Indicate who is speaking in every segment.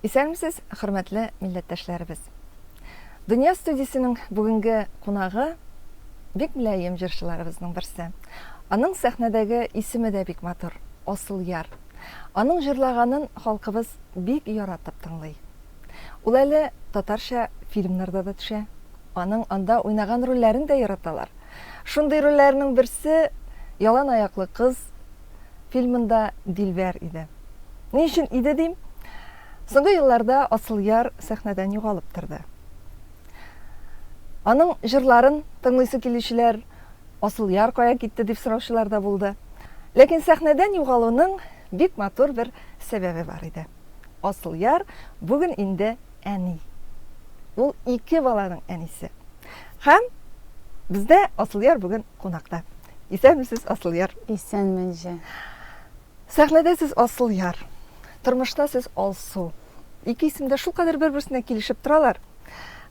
Speaker 1: Исәнмесез, хөрмәтле милләттәшләребез. Дөнья студиясенең бүгенге кунагы бик мөлаем җырчыларыбызның берсе. Аның сәхнәдәге исеме дә бик матур, Асылъяр. Аның җырлаганын халкыбыз бик яратып тыңлый. Ул әле татарча фильмнарда да төшә. Аның анда уйнаган рольләрен дә яраталар. Шундый рольләрнең берсе Ялан аяклы кыз фильмында Дилбәр иде. Ни өчен иде дим? Соңгы елларда Асылъяр сәхнәдән югалып торды. Аның җырларын тыңлыйсы килүчеләр, Асылъяр кая китте дип сораучылар да булды. Ләкин сәхнәдән югалуның бик матур бер сәбәбе бар иде. Асылъяр бүген инде әни. Ул ике баланың әнисе. Һәм бездә Асылъяр бүген кунакта. Исәнмесез, Асылъяр.
Speaker 2: Исәнмен, Җә.
Speaker 1: Сәхнәдә сез Асылъяр, тормышта сез Алсу. Ике исем дә шулкадәр бер-берсенә килешеп торалар.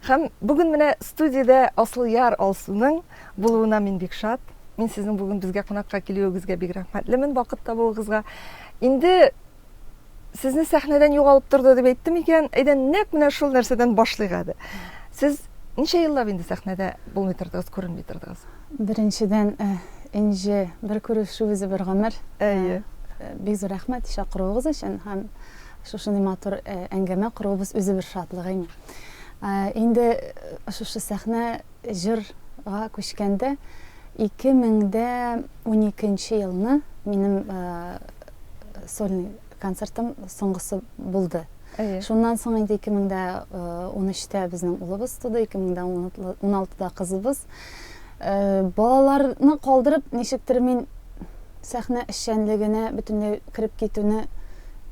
Speaker 1: Һәм бүген менә студиядә Асылъяр Алсуның булуына мин бик шат. Мин сезнең бүген безгә кунакка килүегезгә бик рәхмәтлемен, вакыт табуыгызга. Инде сезне сәхнәдән югалып торды дип әйттем икән, әйдә нәкъ менә шул нәрсәдән башлыйк әле. Сез ничә еллап инде сәхнәдә булмый тордыгыз, күренми тордыгыз?
Speaker 2: Беренчедән, Энҗе, бер күрешү үзе бер гомер.
Speaker 1: Әйе.
Speaker 2: Бик зур рәхмәт чакыруыгыз өчен һәм шушындый матур әңгәмә коруыбыз үзе бер шатлык әйме. Инде шушы сәхнә җырга күчкәндә 2012 елны минем сольный концертым соңгысы булды.
Speaker 1: Әйе.
Speaker 2: Шуннан соң инде 2013-тә безнең улыбыз туды, 2016-да кызыбыз. Балаларны калдырып, ничектер мин сәхнә эшчәнлегенә бөтенләй кереп китүне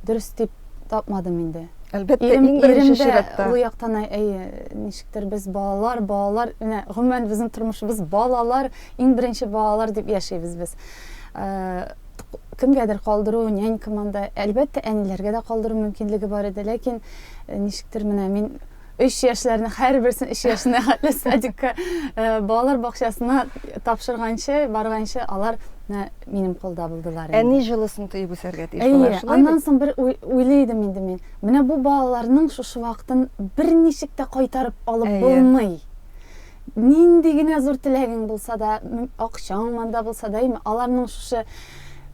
Speaker 2: дөрес дип тапмадым инде.
Speaker 1: Әлбәттә, иң беренче чиратта.
Speaker 2: Ул яктан, әйе, ничектер без балалар, балалар, менә гомумән безнең тормышыбыз балалар, иң беренче балалар дип яшибез без. Кемгәдер калдыру, нянька монда, әлбәттә, әниләргә дә калдыру мөмкинлеге бар иде, ләкин ничектер менә мин өч яшьләрне һәрберсен өч яшенә хәтле садикка, балалар бакчасына тапшырганчы, барганчы алар менә минем кулда булдылар инде.
Speaker 1: Әни җылысын тоеп үсәргә тиеш алар,
Speaker 2: Әйе,
Speaker 1: шулай
Speaker 2: аннан
Speaker 1: бит?
Speaker 2: соң бер уйлый идем инде мин. Менә бу балаларның шушы вакытын берничек тә кайтарып алып
Speaker 1: Әйе.
Speaker 2: булмый. Нинди генә зур теләгең булса да, акчаң монда булса да, әйме, аларның шушы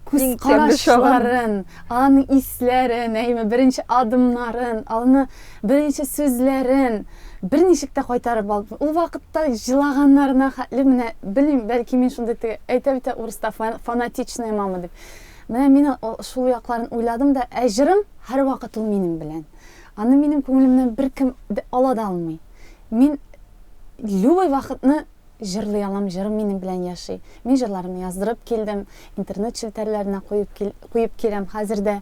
Speaker 2: күз
Speaker 1: Иң тәмле чагын.
Speaker 2: карашларын, аларның исләрен, әйме, беренче адымнарын, аларны беренче сүзләрен берничек тә кайтарып алып. Ул вакытта җылаганнарына хәтле менә белмим, бәлки мин шундый теге әйтә бит урыста фанатичная мама дип. Менә мин шул якларын уйладым да, ә җырым һәрвакыт ул минем белән. Аны минем күңелемнән беркем ала да алмый. Мин любой вакытны җырлый алам, җырым минем белән яши. Мин җырларымны яздырып килдем, интернет челтәрләренә куеп кил, куеп киләм. Хәзер дә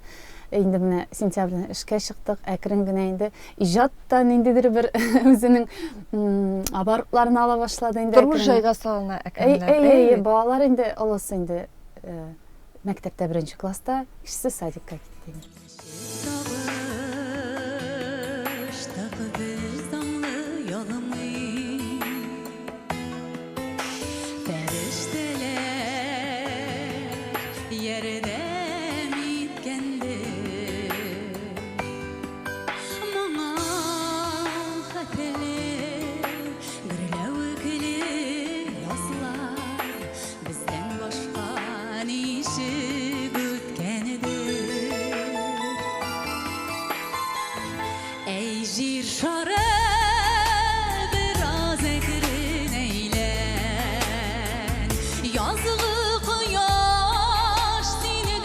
Speaker 2: инде менә сентябрьдән эшкә чыктык, әкрен генә инде иҗат та ниндидер бер үзенең оборотларын ала башлады инде.
Speaker 1: Тормыш җайга салына әкренләп.
Speaker 2: Әй, әй, әй, балалар инде олысы инде мәктәптә беренче класста, кечесе садикка китте инде.
Speaker 3: Әй җир шары бераз әкрен әйлән, Язгы кояш сине.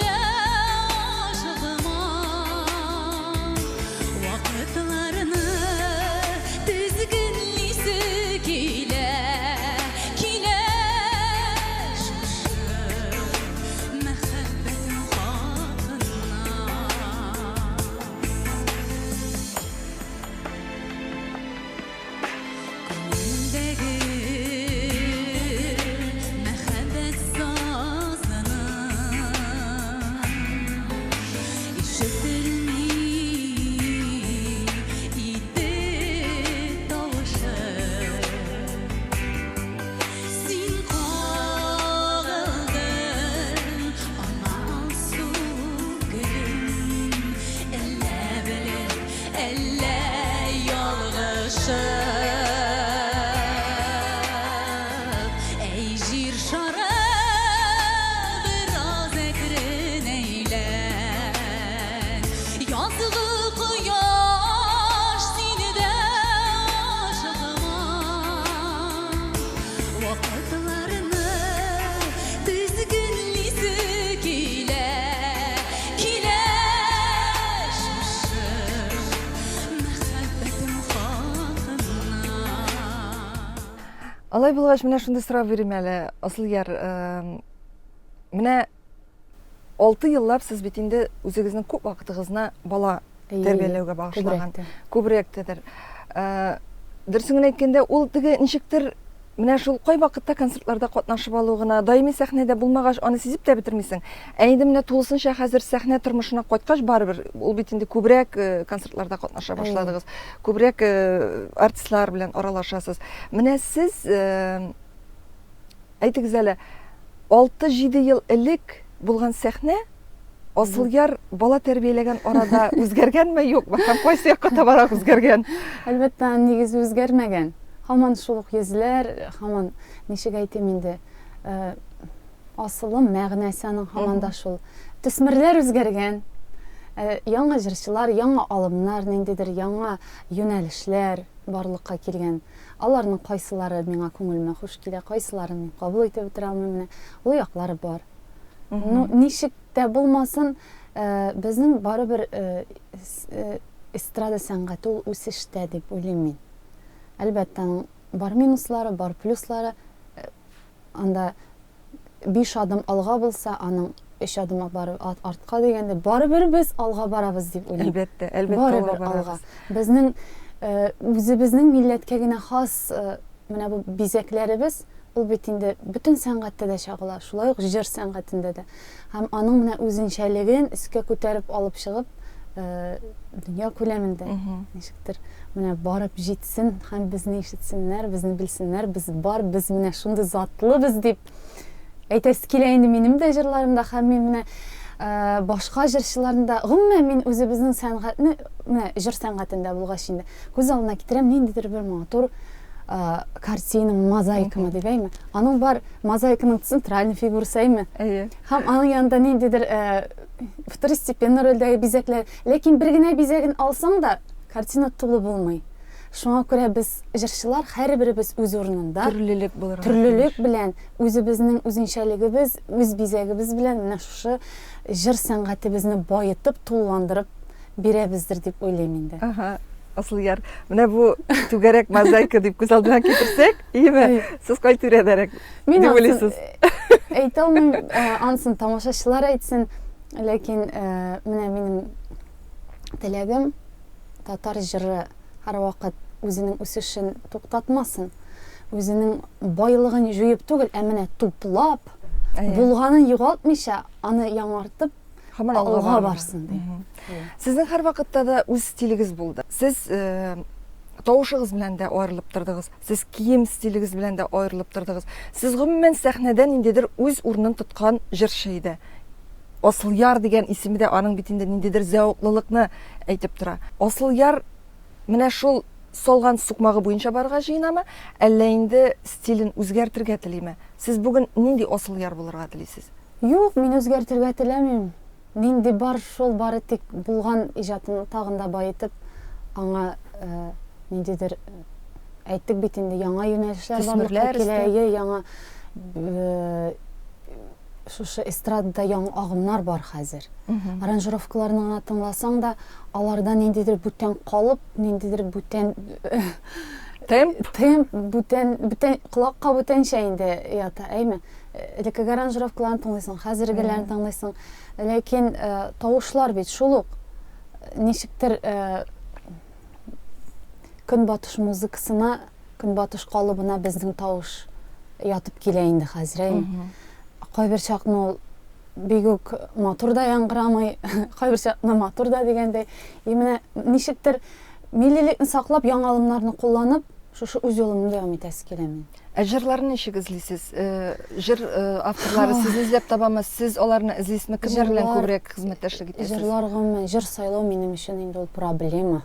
Speaker 1: Алай булгач, менә шундый сорау бирим әле, Асылъяр. Менә 6 еллап сез бит инде үзегезнең күп вакытыгызны бала тәрбияләүгә багышлаган. Күбрәк тәдер. Дөресен генә әйткәндә, ул теге ничектер менә шул кайвакытта концертларда катнашып алу гына, даими сәхнәдә булмагач, аны сизеп тә бетермисең. Ә инде менә тулысынча хәзер сәхнә тормышына кайткач, барыбер ул бит инде күбрәк концертларда катнаша башладыгыз, күбрәк артистлар белән аралашасыз. Менә сез Әйтегез әле, 6-7 ел элек булган сәхнә Асылъяр бала тәрбияләгән арада үзгәргәнме, юкмы? Һәм кайсы якка табарак үзгәргән?
Speaker 2: Әлбәттә, аның нигезе үзгәрмәгән. Һаман шул ук йөзләр, һаман, ничек әйтим инде, э, асылы, мәгънәсе аның һаман да шул. Төсмерләр үзгәргән. Э, яңа җырчылар, яңа алымнар, ниндидер яңа юнәлешләр барлыкка килгән. Аларның кайсылары миңа күңелемә хуш килә, кайсыларын мин кабул итеп бетерә алмыйм, менә ул яклары бар. Ну, ничек тә булмасын, э, безнең барыбер э, э, эстрада сәнгате ул үсештә дип уйлыйм мин. Әлбәттә, аның бар минуслары, бар плюслары. Анда 5 адым алга булса, аның 3 адым барып артка дигәндә, барыбер без алга барабыз дип уйлыйм.
Speaker 1: Әлбәттә, әлбәттә
Speaker 2: алга барабыз. Безнең э, үзебезнең милләткә генә хас э, менә бу бизәкләребез, ул бит инде бөтен сәнгатьтә дә чагыла, шулай ук җыр сәнгатендә дә. Һәм аның менә үзенчәлеген өскә күтәреп алып чыгып, э, дөнья күләмендә ничектер менә барып җитсен һәм безне ишетсеннәр, безне белсеннәр, без бар, без менә шундый затлыбыз дип әйтәсе килә инде минем дә җырларымда һәм мин менә э, башка җырчыларны да, гомумән мин үзебезнең сәнгатьне, менә җыр сәнгатендә булгач инде, күз алдына китерәм ниндидер бер матур э, картина, мозаикамы дип әйме. Аның бар мозаиканың центральный фигурасы әйме.
Speaker 1: Әйе.
Speaker 2: Һәм аның янында ниндидер э, второстепенный рольдәге бизәкләр. Ләкин бер генә бизәген алсаң да, картина тулы булмый. Шуңа күрә без җырчылар һәрберебез үз урынында.
Speaker 1: Төрлелек булырга
Speaker 2: Төрлелек белән, үзебезнең үзенчәлегебез, үз бизәгебез белән менә шушы җыр сәнгатебезне баетып, тулыландырып бирәбездер дип уйлыйм инде.
Speaker 1: Ага. Асылъяр, менә бу түгәрәк мозаика дип күз алдына китерсәк, иеме? Сез кай түрәдәрәк
Speaker 2: Мин
Speaker 1: дип
Speaker 2: ансын
Speaker 1: уйлыйсыз?
Speaker 2: әйтә алмыйм, э, ансын тамашачылар әйтсен. Ләкин э, менә минем теләгем татар җыры һәрвакыт үзенең үсешен туктатмасын. Үзенең байлыгын җуеп түгел, ә менә туплап,
Speaker 1: Әйе.
Speaker 2: булганын югалтмыйча, аны яңартып,
Speaker 1: Һаман алга
Speaker 2: алга
Speaker 1: барырга.
Speaker 2: барсын ди.
Speaker 1: Сезнең һәрвакытта да үз стилегез булды. Сез э, тавышыгыз белән дә аерылып тордыгыз, сез кием стилегез белән дә аерылып тордыгыз. Сез гомумән сәхнәдә ниндидер үз урынын тоткан җырчы иде. Асылъяр дигән исеме дә аның бит инде ниндидер зәвыклылыкны әйтеп тора. Асылъяр менә шул салган сукмагы буенча барырга җыенамы, әллә инде стилен үзгәртергә телиме? Сез бүген нинди Асылъяр булырга телисез?
Speaker 2: Юк, мин үзгәртергә теләмим. Нинди бар, шул бары тик булган иҗатымны тагын да баетып, аңа ниндидер, әйттек бит инде, яңа юнәлешләр барлыкка килә, әйе, яңа шушы эстрадада яңа агымнар бар хәзер. Аранжировкаларны гына тыңласаң да, аларда ниндидер бүтән калып, ниндидер бүтән
Speaker 1: темп,
Speaker 2: темп бүтән, бүтән колакка бүтәнчә инде ята, әйме? Элеккеге аранжировкаларны тыңлыйсың, хәзергеләрен тыңлыйсың. Ләкин э, тавышлар бит шул ук. Ничектер э, көнбатыш музыкасына, көнбатыш калыбына безнең тавыш ятып килә инде хәзер, әйме? Кайбер чакны ул бик үк матур да яңгырамый, кайбер чакны матур да дигәндәй. И менә ничектер миллилекне саклап, яңа алымнарны кулланып, шушы үз юлымны дәвам итәсе килә минем.
Speaker 1: Ә җырларны ничек эзлисез? Э, җыр э, авторлары сезне эзләп табамы? Сез аларны эзлисезме? Кемнәр белән күбрәк хезмәттәшлек итәсез?
Speaker 2: Җырлар гомумән, җыр сайлау минем өчен инде ул проблема.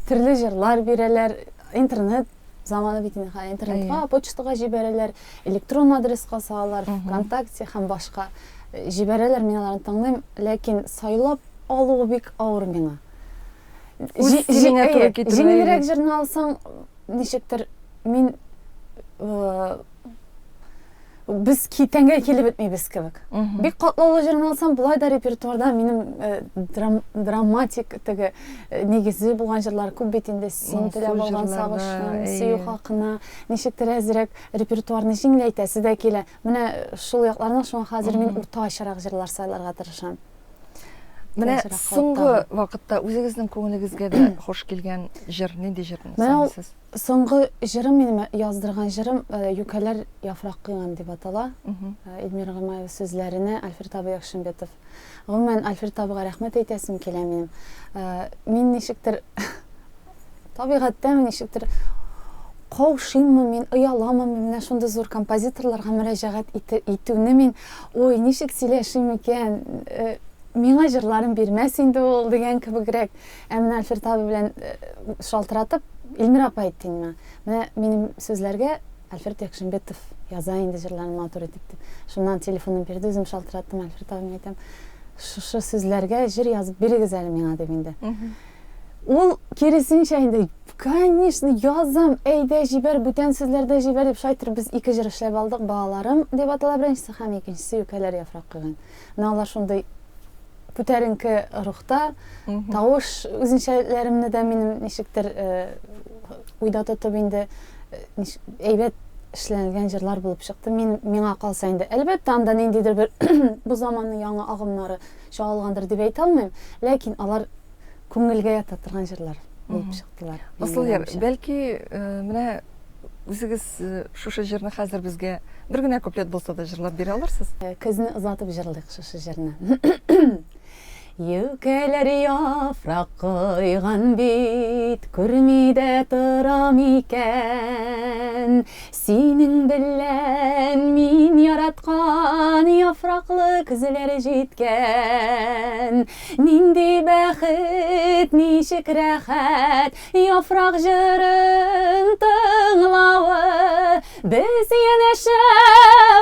Speaker 2: Төрле җырлар бирәләр, интернет заманы бит инде хәзер. Интернетка, почтага җибәрәләр, электрон адреска салалар, ВКонтакте һәм башка э, җибәрәләр, мин аларны тыңлыйм, ләкин сайлап алуы бик авыр миңа.
Speaker 1: Үз стилеңә туры китерү.
Speaker 2: Җиңелрәк җырны алсаң, ничектер мин э, Без тәнгә килеп бетмибез кебек. Бик катлаулы җырны алсам, болай да репертуарда минем э, драм, драматик теге э, нигезе булган җырлар күп бит инде. Син теләп алган сагышым, сөю хакына, ничектер әзрәк репертуарны җиңеләйтәсе дә килә. Менә шул якларны шуңа хәзер мин уртачарак җырлар сайларга тырышам.
Speaker 1: Менә соңгы вакытта үзегезнең күңелегезгә дә хуш килгән җыр нинди җырны саныйсыз?
Speaker 2: Соңгы җырым минем яздырган җырым э, Юкәләр яфрак койган дип атала. Э, Эльмира Гамаева сүзләренә Альфред абый Якшимбетов. Гомумән, Альфред абыйга рәхмәт әйтәсем килә минем. Э, мин ничектер табигатьтәме ничектер каушыйммы мин, ояламы мин менә шундый зур композиторларга мөрәҗәгать итүне мин, ой, ничек сөйләшим икән, миңа җырларын бирмәс инде ул дигән кебегрәк. Ә менә Альфред абый белән э, шалтыратып, Эльмира апа әйтте инде миңа. Менә минем сүзләргә Альфред Якшимбетов яза инде җырларын матур итеп дип. Шуннан телефонын бирде, үзем шалтыраттым Альфред абыйга әйтәм, шушы сүзләргә җыр язып бирегез әле миңа дип инде. Ул киресенчә инде, конечно, язам, әйдә җибәр, бүтән сүзләр дә җибәр дип шайтыр без ике җыр эшләп алдык, Балаларым дип атала беренчесе һәм икенчесе Юкәләр яфрак койган. Менә алар шундый күтәренке рухта, тавыш үзенчәлекләремне дә минем ничектер э, уйда тотып инде э, әйбәт эшләнелгән җырлар булып чыкты. Мин миңа калса инде, әлбәттә, анда ниндидер бер бу заманның яңа агымнары чагылгандыр дип әйтә алмыйм, ләкин алар күңелгә ята торган җырлар булып чыктылар.
Speaker 1: Асылъяр, бәлки э, менә үзегез шушы җырны хәзер безгә бер генә куплет булса да җырлап бирә алырсыз?
Speaker 2: Көзне озатып җырлыйк шушы җырны. Юкәләр яфрак койган бит, күрми дә торам икән. Синең белән мин яраткан яфраклы көзләр җиткән. Нинди бәхет, ничек рәхәт, Яфрак җырын тыңлавы, Без янәшә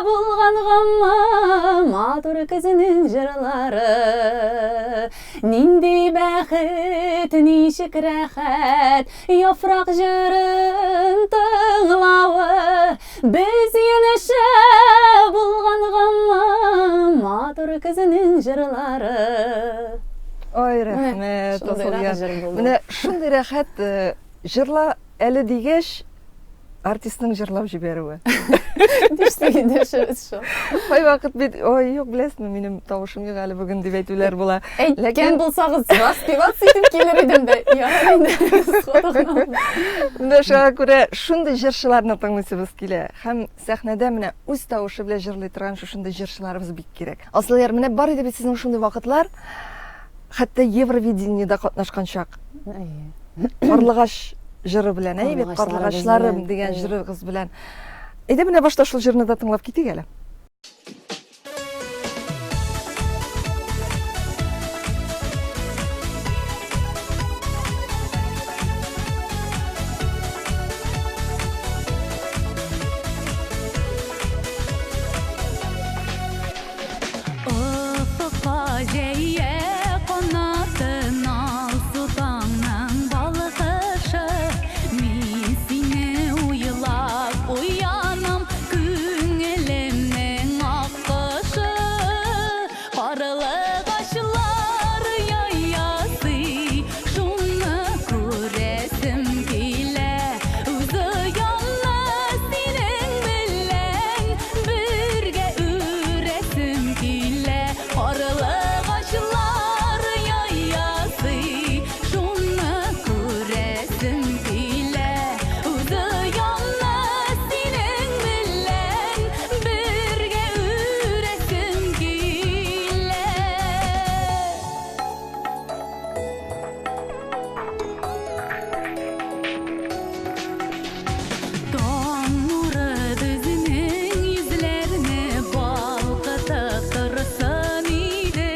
Speaker 2: булгангамы, Матур көзнең җырлары. Нинди бәхет, ничек рәхәт, Яфрак җырын тыңлавы, Без янәшә булгангамы, Матур көзнең җырлары.
Speaker 1: Ой, рәхмәт, Асылъяр. Менә шундый рәхәт э, җырла әле дигәч, артистның җырлап җибәрүе.
Speaker 2: Дөресен дәшәбез шул.
Speaker 1: Кайвакыт бит, ой, юк, беләсезме, минем тавышым юк әле бүген дип әйтүләр була.
Speaker 2: Әйткән булсагыз, распеваться итеп килер идем дә. Ярар инде.
Speaker 1: Менә шуңа күрә шундый җырчыларны тыңлыйсыбыз килә. Һәм сәхнәдә менә үз тавышы белән җырлый торган шушындый җырчыларыбыз бик кирәк. Асылъяр, менә бар иде бит сезнең шундый вакытлар, хәтта Евровидениедә катнашкан чак. Карлыгач җыры белән, әйе бит, Карлыгачларым дигән җырыгыз белән. Әйдә менә башта шул җырны да тыңлап китик әле.
Speaker 3: Офыкка җәя канатын алсу таңның балкышы. Мин сине уйлап уянам, күңелемнең ак кошы. Карлыгачлар яясый, шуны күрәсем килә. Үз оямны синең белән бергә үрәсем килә. Карлыгачлар яясый, шуны күрәсем килә. Үз оямны синең белән бергә үрәсем килә. Таң нуры безнең йөзләрне балкытып торсын иде.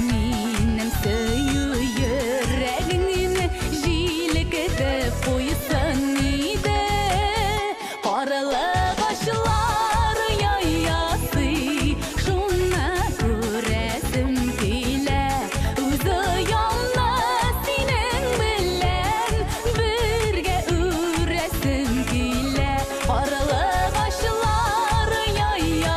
Speaker 3: Минем сөю йөрәгеңне җилкетеп куйсын иде. Карлыгачлар яясый, шуны күрәсем килә. Үз оямны синең белән бергә үрәсем килә. Карлыгачлар яясый.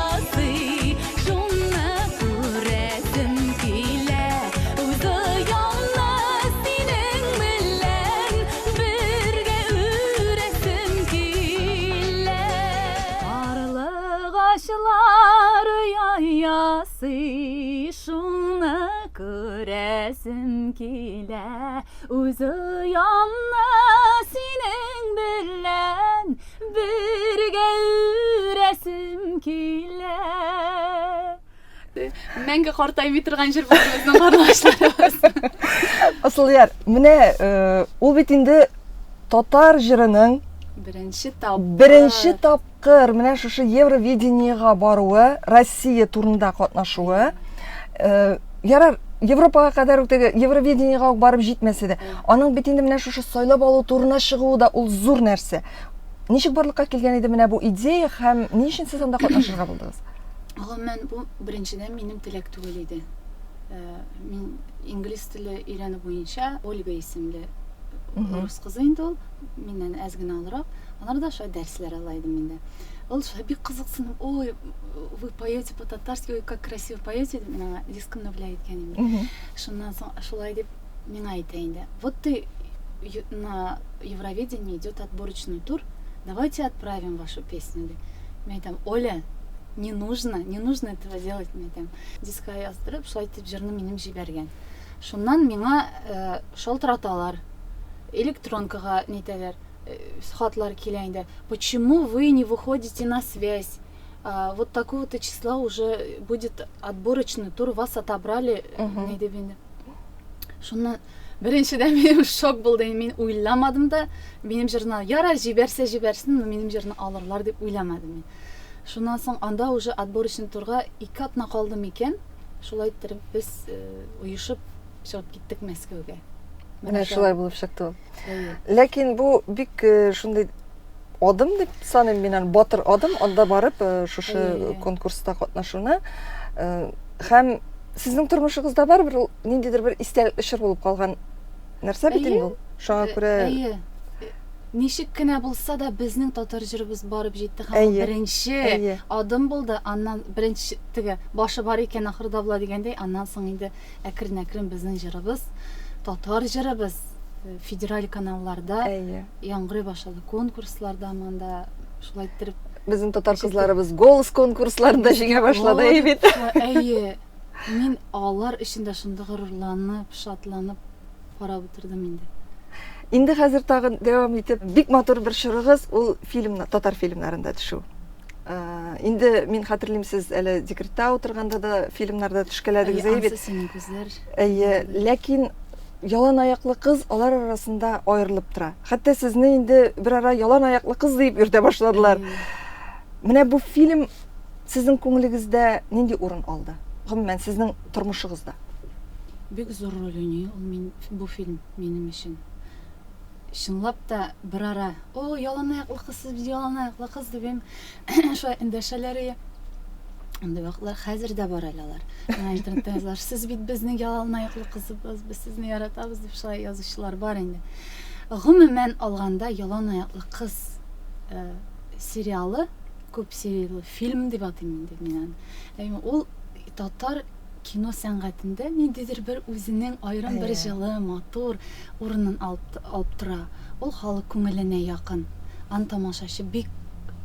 Speaker 3: Карлыгачлар оя ясый, шуны күрәсем килә. Үз оямны синең белән бергә үрәсем килә. Мәңге картаймый торган җыр булды безнең карлыгачларыбыз.
Speaker 1: Асылъяр, менә э, ул бит инде татар җырының
Speaker 2: беренче тапкыр
Speaker 1: беренче тапкыр менә шушы Евровидениега баруы, Россия турында катнашуы. Э, ярар, Европага кадәр үк теге Евровидениега ук барып җитмәсә дә, аның бит инде менә шушы сайлап алу турына чыгуы да ул зур нәрсә. Ничек барлыкка килгән иде менә бу идея һәм ни өчен сез анда катнашырга булдыгыз?
Speaker 2: Гомумән, бу беренчедән минем теләк түгел иде. Э, мин инглиз теле өйрәнү буенча Ольга исемле рус кызы инде ул, миннән әз генә олырак. Аларда шулай дәресләр ала идем инде. Ул шулай бик кызыксынып, ой, вы поете по-татарски, ой, как красиво поете, дип мин аңа дискымны бүләк иткән идем. Шуннан соң шулай дип миңа әйтә инде. Вот ты на Евровидении идет отборочный тур, давайте отправим вашу песню, ди. Мин әйтәм, Оля, не нужно, не нужно этого делать, мин әйтәм. Диска яздырып, шулай итеп җырны минем җибәргән. Шуннан миңа э, шалтыраталар, электронкага нитәләр, э, хатлар килә инде. Почему вы не выходите на связь? А, вот такого-то числа уже будет отборочный тур, вас отобрали, ни дип инде. Шуннан беренчедән минем шок булды. Мин уйламадым да, минем җырны ярар җибәрсә җибәрсен, но минем җырны алырлар дип уйламадым мин. Шуннан соң анда уже отборочный турга 2 атна калды микән? Шулай иттереп без э, оешып чыгып киттек Мәскәүгә.
Speaker 1: Менә шулай булып чыкты ул. Ләкин бу бик э, шундый адым дип саныйм мин аны, батыр адым, анда барып э, шушы конкурста катнашуны. Э, һәм сезнең тормышыгызда барыбер ул ниндидер бер истәлекле чор булып калган нәрсә бит инде ул. Шуңа күрә
Speaker 2: Әйе. Ничек кенә булса да безнең татар җырыбыз барып җитте һәм ул беренче адым булды. Аннан беренче теге башы бар икән ахырда була дигәндәй, аннан соң инде әкрен-әкрен безнең җырыбыз, татар җырыбыз э, федераль каналларда Әйе. яңгырый башлады. Конкурсларда монда шулай иттереп
Speaker 1: Безнең татар кызларыбыз голос конкурсларында җиңә башлады, әйе бит.
Speaker 2: Әйе. Мин алар өчен дә шунда горурланып, шатланып карап утырдым инде.
Speaker 1: Инде хәзер тагын дәвам итеп, бик матур бер чорыгыз ул фильм, татар фильмнарында төшү. Э, инде мин хәтерлим, сез әле декретта утырганда да фильмнарда төшкәләдегез, әйе бит?
Speaker 2: Синең күзләр.
Speaker 1: Әйе, ләкин ялан аяклы кыз алар арасында аерылып тора. Хәтта сезне инде бер ара ялан аяклы кыз диеп йөртә башладылар. Менә бу фильм сезнең күңелегездә нинди урын алды? Гомумән, сезнең тормышыгызда?
Speaker 2: Бик зур роль уйный ул мин бу фильм минем өчен. Чынлап та берара, О, яланаяклы кыз, сез бит яланаяклы кыз, дип им шулай эндәшәләр ие. Андый вакытлар хәзер дә бар әле алар. Миңа интернетта язалар, сез бит безнең яланаяклы кызыбыз, без сезне яратабыз, дип шулай язучылар бар инде. Гомумән алганда, яланаяклы кыз э, сериалы, күп серияле фильм дип атыйм инде мин аны. Әйме, ул татар кино сәнгатендә ниндидер бер үзенең аерым бер җылы, матур урынын алып, алып тора. Ул халык күңеленә якын. Аны тамашачы бик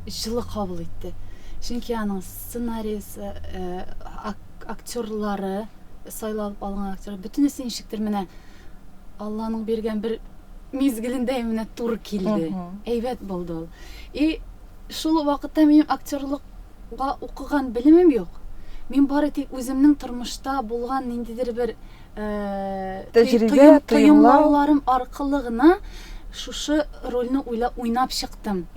Speaker 2: җылы кабул итте. Чөнки аның сценариясе, э, актерлары, сайлап алган актерлар, бөтенесе ничектер менә Алланың биргән бер мизгелендә менә туры килде. Әйбәт булды ул. И шул вакытта минем актерлык га укыган белемем юк. Мин бары тик үземнең тормышта булган ниндидер бер э,
Speaker 1: тәҗрибә,
Speaker 2: тоемлауларым аркылы гына шушы рольне уйла, уйнап чыктым.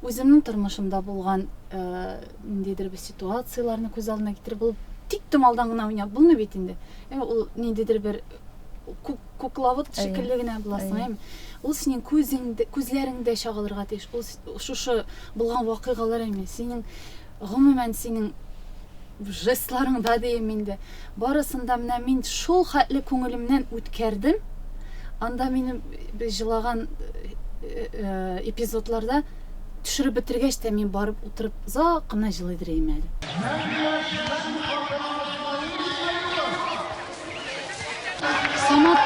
Speaker 2: Үземнең тормышымда булган э, ниндидер бер ситуацияләрне күз алдына китереп, ул тик томалдан гына уйнап булмый бит инде. Э, ул ниндидер бер кукловод шикелле генә буласың, әйеме? Ул синең күзеңдә, күзләреңдә чагылырга тиеш. Ул шушы булган вакыйгалар әйме, синең гомумән синең жестларыңда дием инде. Барысын да менә мин шул хәтле күңелемнән үткәрдем. Анда минем җылаган э, э, эпизодларда төшереп бетергәч тә мин барып утырып озак кына җылыйдыр идем әле. Самат,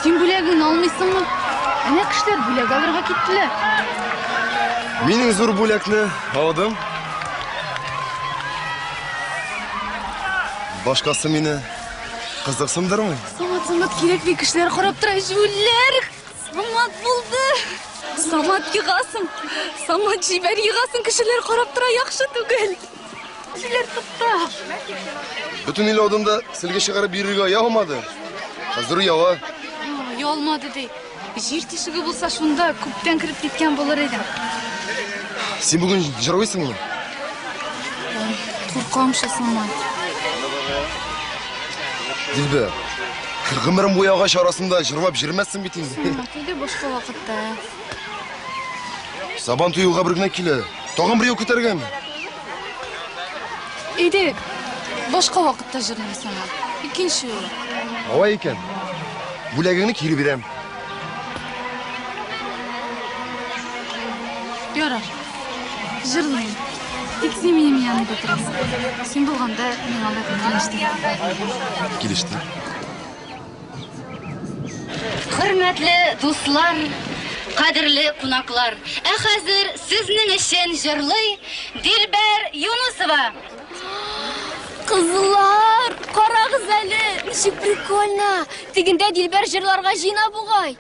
Speaker 2: син бүләгеңне алмыйсыңмы? Әнә кешеләр бүләк алырга киттеләр.
Speaker 4: Мин иң зур бүләкне алдым. Башкасы мине кызыксындырмый.
Speaker 3: Самат, Самат, кирәкми, кешеләр карап тора, җүләр! Самат булды! Самат егасың! Самат җибәр егасың, кешеләр карап тора, яхшы түгел. Җүләр тукта.
Speaker 4: Бөтен ил алдында селге чыгарып йөрергә оялмады. Хәзер ояла.
Speaker 3: Оялмады ди. Җир тишеге булса шунда күптән кереп киткән булыр идем.
Speaker 4: Син бүген җырлыйсыңмы?
Speaker 3: Куркам шул Самат.
Speaker 4: Дилбәр, гомерем буе агач арасында җырлап йөрмәссең бит инде.
Speaker 3: Самат, өйдә башка вакытта.
Speaker 4: Сабан туе елга бер генә килә. Тагын бер ел көтәргәме?
Speaker 3: Өйдә башка вакытта җырлыйм Самат. Икенче юлы.
Speaker 4: Алай икән. Бүләгеңне кире бирәм.
Speaker 3: Ярар. Җырлыйм. Тик син минем янымда торасың. Син булганда миңа да килеште.
Speaker 4: Килеште.
Speaker 5: Хөрмәтле дуслар, кадерле кунаклар, ә хәзер сезнең өчен җырлый Дилбәр Юнусова.
Speaker 6: Кызлар, карагыз әле, ничек прикольно. Тегендә Дилбәр җырларга җыена бугай.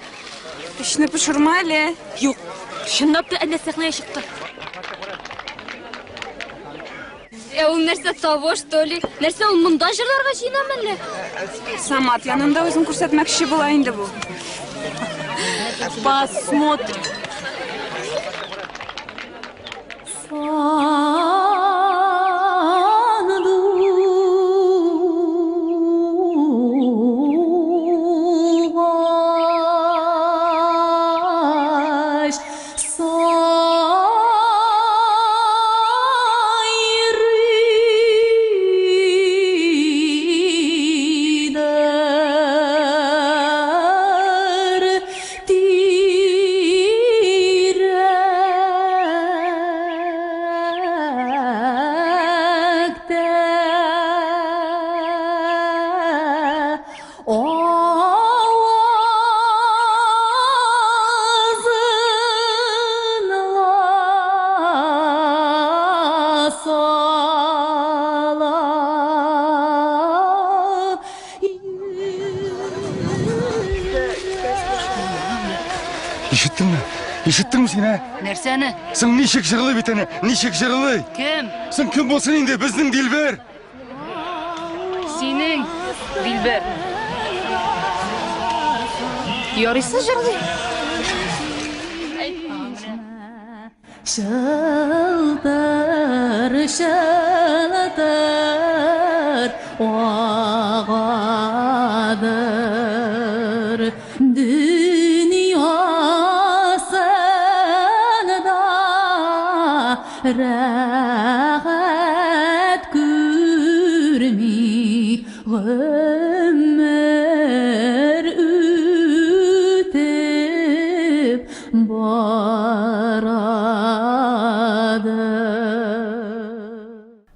Speaker 7: Эчне пошырма әле.
Speaker 8: Юк, чынлап та әллә сәхнәгә чыкты.
Speaker 6: Ә ул нәрсә того, что ли? Нәрсә ул монда җырларга җыенамы әллә?
Speaker 7: Самат янында үзен күрсәтмәкче була инде бу.
Speaker 8: Посмотрим.
Speaker 9: Сандугач сайрыйдыр тирәктә. Авазын ла сала.
Speaker 4: Ишеттеңме? Ишеттеңме син, ә?
Speaker 5: Нәрсәне?
Speaker 4: Соң ничек җырлый бит әнә? Ничек җырлый?
Speaker 5: Кем?
Speaker 4: Соң кем булсын инде? Безнең Дилбәр.
Speaker 8: Синең, Дилбәр. Ярыйсы җырлый.
Speaker 9: Шылтыр, шылтыр агадыр дөньясында рәхәт күрми гомер үтеп барадыр.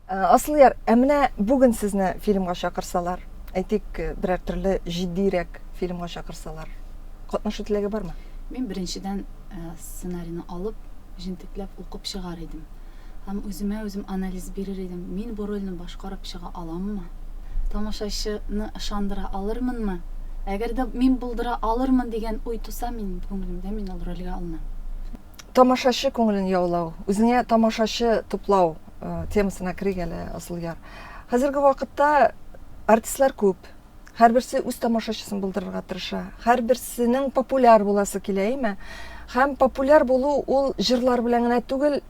Speaker 1: Э, Асылъяр, ә менә бүген сезне фильмга чакырсалар, әйтик, э, берәр төрле җитдирәк фильмга чакырсалар, катнашу теләге бармы?
Speaker 2: Мин беренчедән э, сценарийны алып, җентекләп укып чыгар идем. Һәм үземә үзем анализ бирер идем. Мин бу рольне башкарып чыга аламмы? Тамашачыны ышандыра алырмынмы? Әгәр дә мин булдыра алырмын дигән уй туса минем күңелемдә, мин ул рольгә алынам.
Speaker 1: Тамашачы күңелен яулау, үзеңә тамашачы туплау э, темасына керик әле, Асылъяр. Хәзерге вакытта артистлар күп. Һәрберсе үз тамашачысын булдырырга тырыша. Һәрберсенең популяр буласы килә, әйме? Һәм популяр булу ул җырлар белән генә түгел,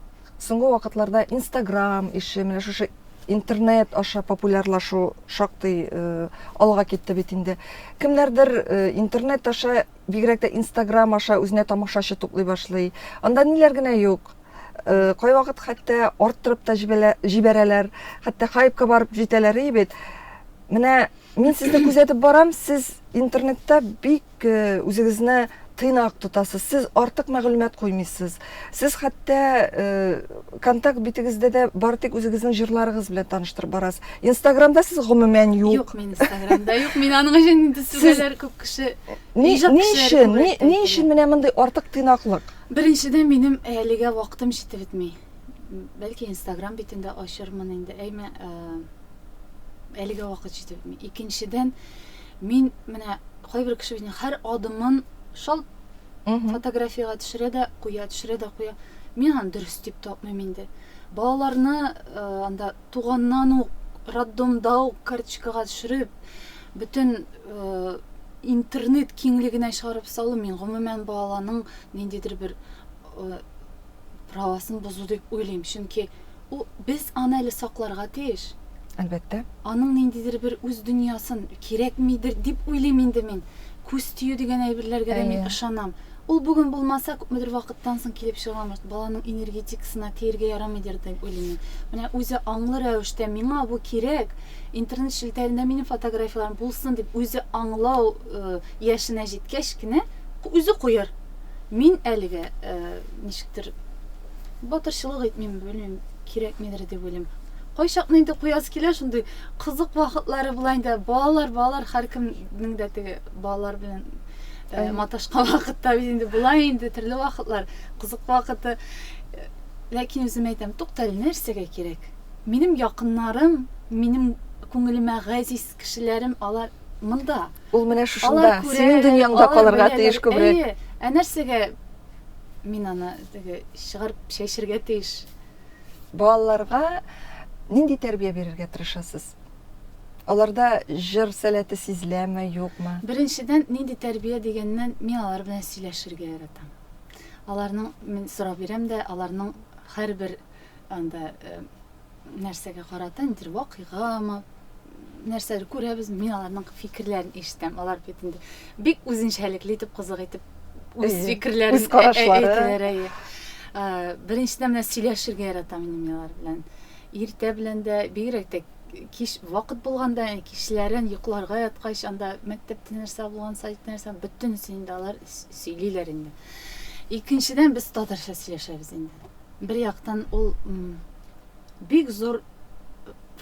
Speaker 1: соңгы вакытларда Инстаграм ише, менә шушы интернет аша популярлашу шактый э, алга китте бит инде. Кемнәрдер э, интернет аша, бигрәк тә Инстаграм аша үзенә тамашачы туплый башлый. Анда ниләр генә юк. Э, кайвакыт хәтта арттырып та җибәрәләр, хәтта хайпка барып җитәләр и бит. Менә мин сезне күзәтеп барам, сез интернетта бик э, үзегезне тыйнак тотасыз, сез артык мәгълүмат куймыйсыз. Сез хәтта э, контакт битегездә дә бары тик үзегезнең җырларыгыз белән таныштырып барасыз. Инстаграмда сез гомумән юк.
Speaker 2: Юк, мин Инстаграмда юк. Мин аның өчен инде сүгәләр күп кеше.
Speaker 1: Ни, ни өчен? Ни, ни өчен менә мондый артык тыйнаклык?
Speaker 2: Беренчедән, минем әлегә вакытым җитеп бетми. Бәлки Инстаграм битен дә ачырмын инде. Әйме, э, Әлегә вакыт җитеп бетми. Икенчедән, мин менә кайбер кеше бит һәр адымын шалт фотографиягә төшерә дә куя, төшерә дә куя. Мин аны дөрес дип тапмыйм инде. Балаларны э, анда туганнан ук роддомда ук карточкага төшереп, бөтен э, интернет киңлегенә чыгарып салу мин гомумән баланың ниндидер бер э, правасын бозу дип уйлыйм. Чөнки ул без аны әле сакларга тиеш.
Speaker 1: Әлбәттә.
Speaker 2: Аның ниндидер бер үз дөньясын кирәкмидер дип уйлыйм инде мин. Күз тию дигән әйберләргә дә мин ышанам. Ул бүген булмаса, күпмедер вакыттан соң килеп чыга, может, баланың энергетикасына тиергә ярамыйдыр дип уйлыйм мин. Менә үзе аңлы рәвештә миңа бу кирәк, интернет челтәрендә минем фотографияләрем булсын дип үзе аңлау яшенә җиткәч кенә үзе куяр. Мин әлегә ничектер батырчылык итмим, белмим, кирәкмидер дип уйлыйм. Кайчакны инде куясы килә, шундый кызык вакытлары була инде. Балалар, балалар, һәркемнең дә теге балалар белән э, маташкан вакытта бит инде була инде төрле вакытлар, кызык вакыты. Э, ләкин үзем әйтәм, туктале, нәрсәгә кирәк? Минем якыннарым, минем күңелемә газиз кешеләрем, алар монда.
Speaker 1: Ул менә шушында, синең дөньяңда калырга тиеш күбрәк.
Speaker 2: Әйе, ә нәрсәгә мин аны теге чыгарып чәчергә тиеш?
Speaker 1: Балаларга нинди тәрбия бирергә тырышасыз? Аларда җыр сәләте сизеләме, юкмы?
Speaker 2: Беренчедән, нинди тәрбия дигәннән, мин алар белән сөйләшергә яратам. Аларның, мин сорау бирәм дә, аларның һәрбер анда э, нәрсәгә карата, ниндидер вакыйгамы, нәрсәдер күрәбез, мин аларның фикерләрен ишетәм. Алар бит инде бик үзенчәлекле итеп, кызык итеп үз фикерләрен
Speaker 1: үз карашлары.
Speaker 2: әйтәләр, әйе. Э, беренчедән, менә сөйләшергә яратам инде мин алар белән. Иртә белән дә, бигрәк тә кич вакыт булганда, кичләрен йокларга яткач, анда мәктәптә нәрсә булган, садикта нәрсә, бөтенесен инде алар сөйлиләр инде. Икенчедән, без татарча сөйләшәбез инде. Бер яктан ул бик зур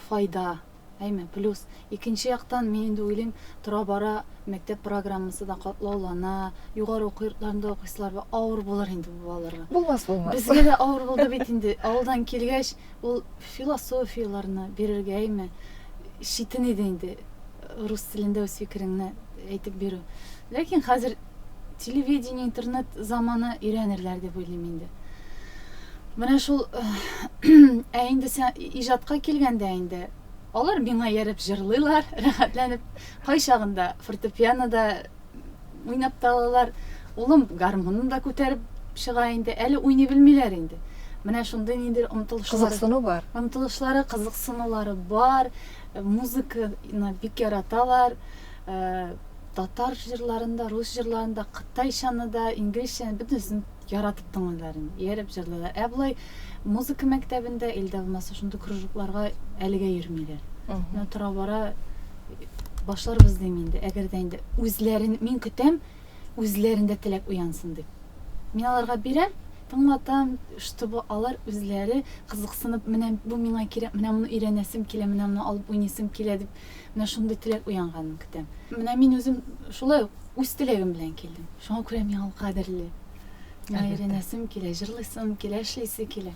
Speaker 2: файда, әйме, плюс. Икенче яктан, мин инде уйлыйм, тора-бара мәктәп программасы да катлаулана, югары уку йортларында укыйсылар бар, авыр булыр инде бу балаларга.
Speaker 1: Булмас, булмас.
Speaker 2: Безгә дә авыр булды бит инде. Авылдан килгәч, ул философияләрне бирергә, әйме, читен иде инде рус телендә үз фикереңне әйтеп бирү. Ләкин хәзер телевидение, интернет заманы өйрәнерләр дип уйлыйм инде. Менә шул, ә инде сен иҗатка килгәндә инде, алар миңа ияреп җырлыйлар, рәхәтләнеп. Кайчагында фортепианода уйнап та алалар. Улым гармунын да күтәреп чыга инде. Әле уйный белмиләр инде. Менә шундый ниндидер омтылышлары.
Speaker 1: Кызыксыну бар.
Speaker 2: Омтылышлары, кызыксынулары бар. Музыканы бик яраталар. Э, татар җырларын да, рус җырларын да, кытайчаны да, инглизчәне бөтенесен яратып тыңлыйлар инде. Ияреп җырлыйлар. Ә болай музыка мәктәбендә, илдә булмаса шундый кружокларга әлегә йөрмиләр. Менә тора-бара башларбыз дим инде. Әгәр дә инде үзләрен мин көтәм, үзләрендә теләк уянсын дип. Мин аларга бирәм, тыңлатам, чтобы алар үзләре кызыксынып, менә бу миңа кирәк, менә моны өйрәнәсем килә, менә моны алып уйныйсым килә дип, менә шундый теләк уянганын көтәм. Менә мин үзем шулай ук үз теләгем белән килдем. Шуңа күрә миңа ул кадерле. Миңа өйрәнәсем килә, җырлыйсым килә, эшлисе килә.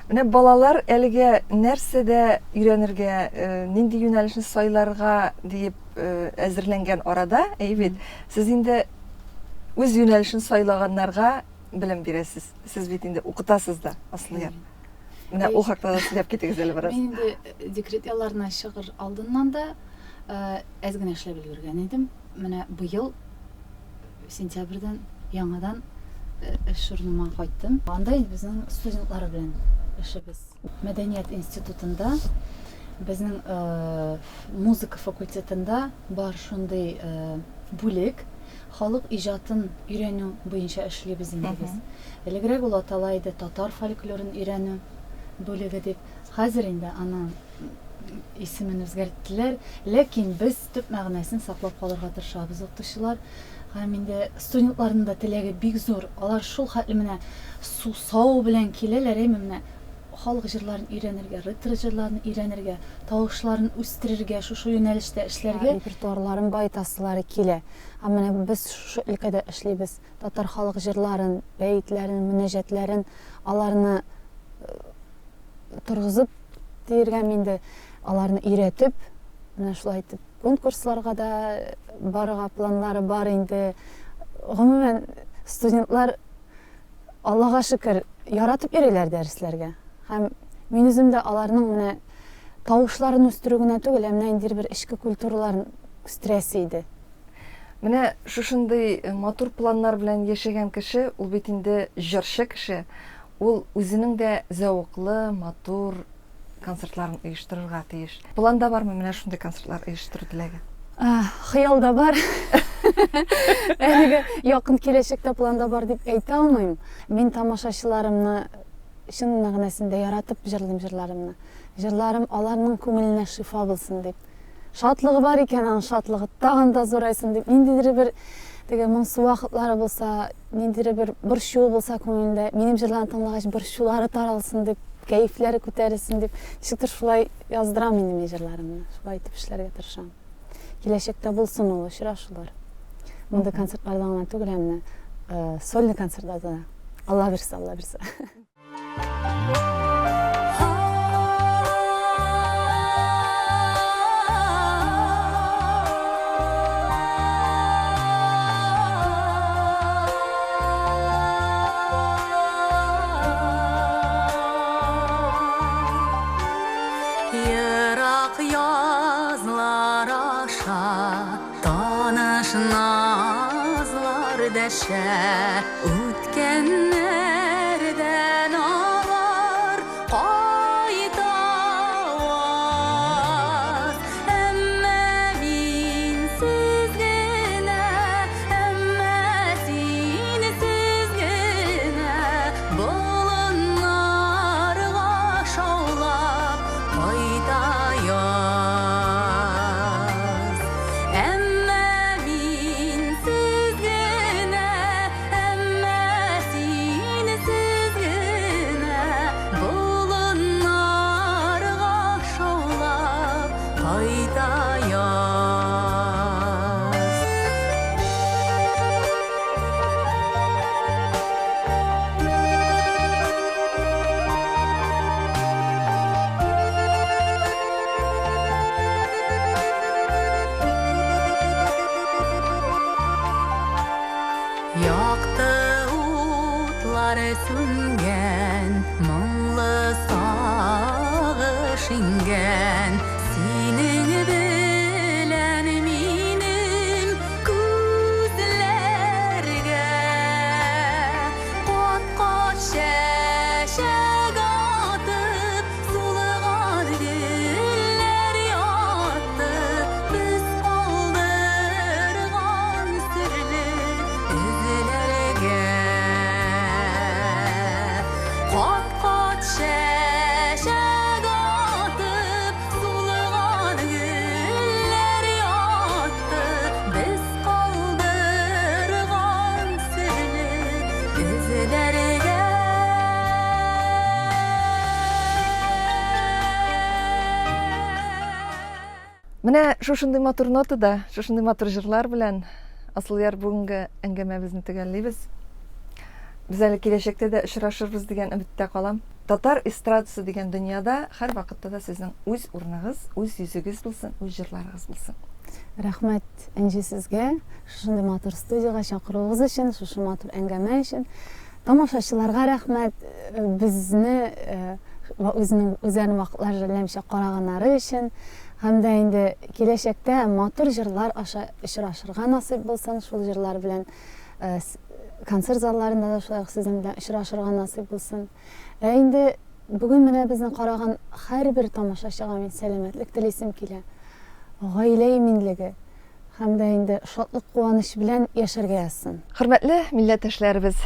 Speaker 1: Менә балалар әлегә нәрсәдә өйрәнергә, э, нинди юнәлешне сайларга диеп э, әзерләнгән арада, әйе бит, сез инде үз юнәлешен сайлаганнарга белем бирәсез. Сез бит инде укытасыз да, Асылъяр. Менә ул хакта да сөйләп китегез әле бераз.
Speaker 2: Мин инде э, декрет ялларына чыгыр алдыннан да әз генә эшләп өлгергән идем. Менә быел сентябрьдән яңадан эш урыныма кайттым. Анда инде безнең студентлар белән эшебез. Мәдәният институтында безнең музыка факультетында бар шундый бүлек, халык иҗатын өйрәнү буенча эшлибез инде без. Элегрәк ул атала иде татар фольклорын өйрәнү бүлеге дип. Хәзер инде аның исемен үзгәрттеләр, ләкин без төп мәгънәсен саклап калырга тырышабыз, укытучылар. Һәм инде студентларның да теләге бик зур. Алар шул хәтле менә сусау белән киләләр, әйме, менә халык җырларын өйрәнергә, ретро җырларны өйрәнергә, тавышларын үстерергә, шушы юнәлештә эшләргә.
Speaker 10: Репертуарларын баетасылары килә. Һәм менә без шушы өлкәдә эшлибез. Татар халык җырларын, бәетләрен, мөнәҗәтләрен, аларны торгызып диергәме инде, аларны өйрәтеп.
Speaker 2: Менә шулай итеп конкурсларга да барырга планнары бар инде. Гомумән, студентлар, Аллага шөкер, яратып йөриләр дәресләргә. Һәм мин үзем дә аларның менә тавышларын үстерү генә түгел, ә менә ниндидер бер эчке культураларын үстерәсе иде.
Speaker 1: Менә шушындый матур планнар белән яшәгән кеше, ул бит инде җырчы кеше, ул үзенең дә зәвыклы, матур концертларын оештырырга тиеш. Планда бармы менә шундый концертлар оештыру теләге?
Speaker 2: Хыялда бар. Әлегә якын киләчәктә планда бар дип әйтә алмыйм. Мин тамашачыларымны чын мәгънәсендә яратып җырлыйм җырларымны. Җырларым аларның күңеленә шифа булсын дип. Шатлыгы бар икән, аның шатлыгы тагын да зурайсын дип, ниндидер бер теге моңсу вакытлары булса, ниндидер бер борчуы булса күңелендә, минем җырларны тыңлагач, борчулары таралсын дип, кәефләре күтәрелсен дип, ничектер шулай яздырам инде мин җырларымны, шулай итеп эшләргә тырышам. Киләчәктә булсын ул очрашулар. Мондый концертларда гына түгел, ә менә э, сольный концертларда да. Алла бирсә, Алла бирсә.
Speaker 9: Ерак язлар аша таныш назлар дәшә Үткәннәрдән алар кайта аваз. Әмма минсез генә, әмма синсез генә болыннарга шаулап кайта яз. Әмма минсез генә, әмма синсез генә болыннарга шаулап кайта яз. Якты утлар сүнгән, моңлы сагыш иңгән. Синең белән минем күзләргә кат-кат чәчәк атып, сулыган гөлләр ятты. Без калдырган серле эзләргә. Кат-кат чәчәк атып, сулыган гөлләр ятты. Без калдырган серле эзләргә.
Speaker 1: Менә шушындый матур нотада, шушындый матур җырлар белән Асылъяр бүгенге әңгәмәбезне төгәллибез. Без әле киләчәктә дә очрашырбыз дигән өметтә калам. Татар эстрадасы дигән дөньяда һәрвакытта да сезнең үз урыныгыз, үз йөзегез булсын, үз җырларыгыз булсын.
Speaker 2: Рәхмәт, Энҗе, сезгә, шушындый матур студиягә чакыруыгыз өчен, шушы матур әңгәмә өчен. Тамашачыларга рәхмәт, безне үзенең үзләренең вакытлары жәлләмичә караганнары өчен. Һәм дә инде киләчәктә матур җырлар аша очрашырга насыйп булсын, шул җырлар белән концерт залларында да шулай ук сезнең белән очрашырга насыйп булсын. Ә инде бүген менә безне караган һәрбер тамашачыга мин сәламәтлек телисем килә. Гаилә иминлеге, Һәм дә инде шатлык-куаныч белән яшәргә язсын.
Speaker 1: Хөрмәтле милләттәшләребез,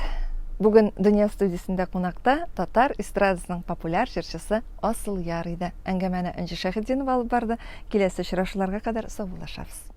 Speaker 1: бүген Дөнья студиясендә кунакта татар эстрадасының популяр җырчысы Асылъяр иде. Әңгәмәне Энҗе Шәйхетдинова алып барды. Киләсе очрашуларга кадәр саубуллашабыз.